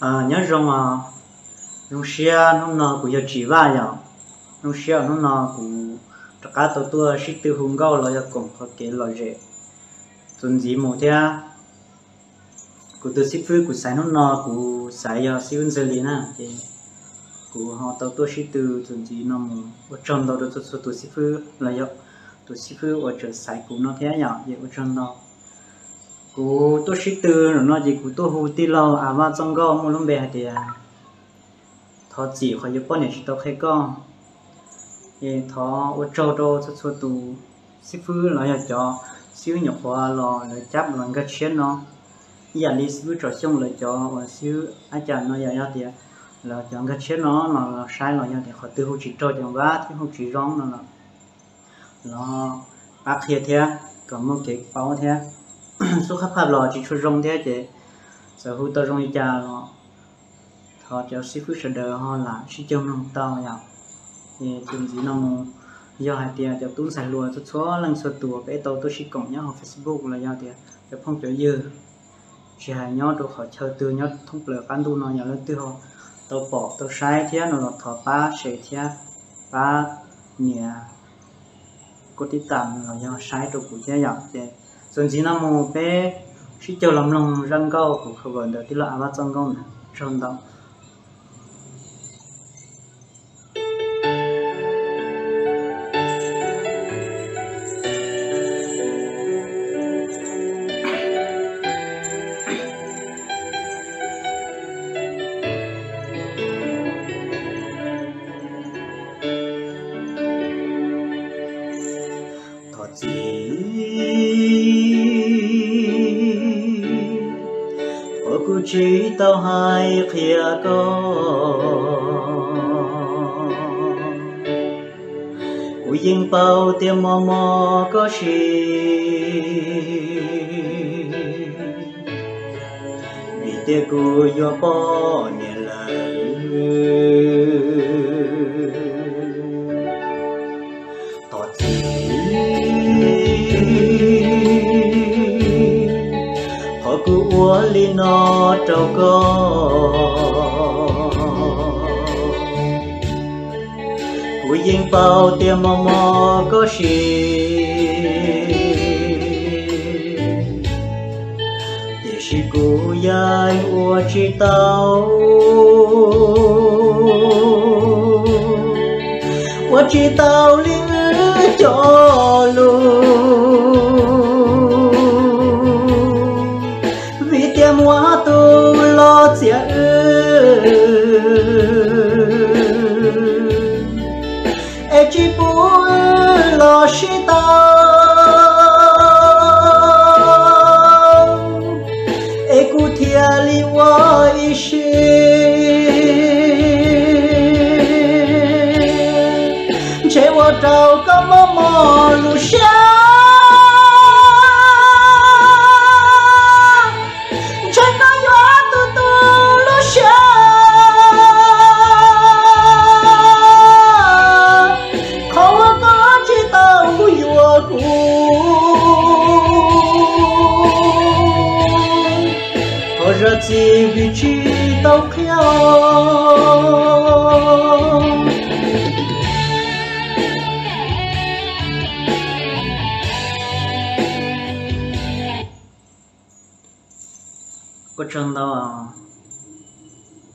Nyob zoo, zoo siab hnub no kuv yog Tsim Vaj yom. Zoo siab hnub no kuv rov qab tau tuaj sib tw hu nkauj los yog koom qhov kev lom zem txuas ntxiv mus thiab. Kuv tus xib fwb kuv xaiv hnub no kuv xaiv yog xib fwb Ntxawg Lis na, ces kuv ho tau tuaj sib tw txuas ntxiv no mus. Ua tsaug ntau rau txhua txhua tus xib fwb los yog tus xib fwb uas tseem xaiv kuv no thiab yom, ces ua tsaug ntau. Kuv tuaj sib tw zaum no ces kuv tuaj hu tij laug A Vaj Txoj Nkauj muaj lub npe hais tias thov txim qhov yus poj niam tsis tau qhia koj. Es thov ua tsaug rau txhua txhua tus xib fwb los yog cov xib fwb nyuam qhuav los lawv cab los nkag tshiab no, ib yam li xib fwb Tsom Xyooj lawv cov uas xib fwb Ab Cas no yom, yog tias lawv cov nkag tshiab no no los saib los yog tias qhov twg hu tsis raug ces vam thiab hu tsis zoo no los los pab qhia thiab kom muaj kev paub thiab. Xub qab phaj los tsis tshua zoo thiab ces txawm hu tau zoo li cas los thov cov xib fwb sawv daws ho lam sib caug mloog tau yom. Ces txuas ntxiv no mus, yog hais tias cov tub ntxhais hluas txhua txhua leej txhua tus peb tau tuaj sib koom nyob hauv Facebook los yog tias cov phooj cov ywg tsis hais nyob rau qhov chaw twg nyob thoob plaws qab ntuj no yog leej twg ho tau pom tau saib thiab no los thov pab share thiab pab nias kuj tib tam los yog saib rau kuv thiab yom. Ces txuas ntxiv no mus peb sib caug los mloog zaj nkauj kuv cover ntawm tij laug A Vaj Txoj Nkauj ntawd. Tsaug ntau. Thov txim qhov kuv tsis tau hais qhia koj. Kuv yeej paub tias mos mos koj siab, vim tias kuv yuav poj niam lawm. Thov txim qhov kuv ua li no rau koj. Kuv yeej paub tias mos mos koj siab, tiam sis kuv yeej ua tsis tau, ua tsis tau li wb cov lus, vim tias muaj tus los txiav wb es tsis pub wb los sib tau, es kuv thiaj li ua ib siab ntshe ua rau koj mob mob lub siab. Ntshe koj yuav tu tu lub siab, qhov uas koj tsis tau yuav kuv, thov zam txim vim tsis tau qhia. Ua tsaug ntau.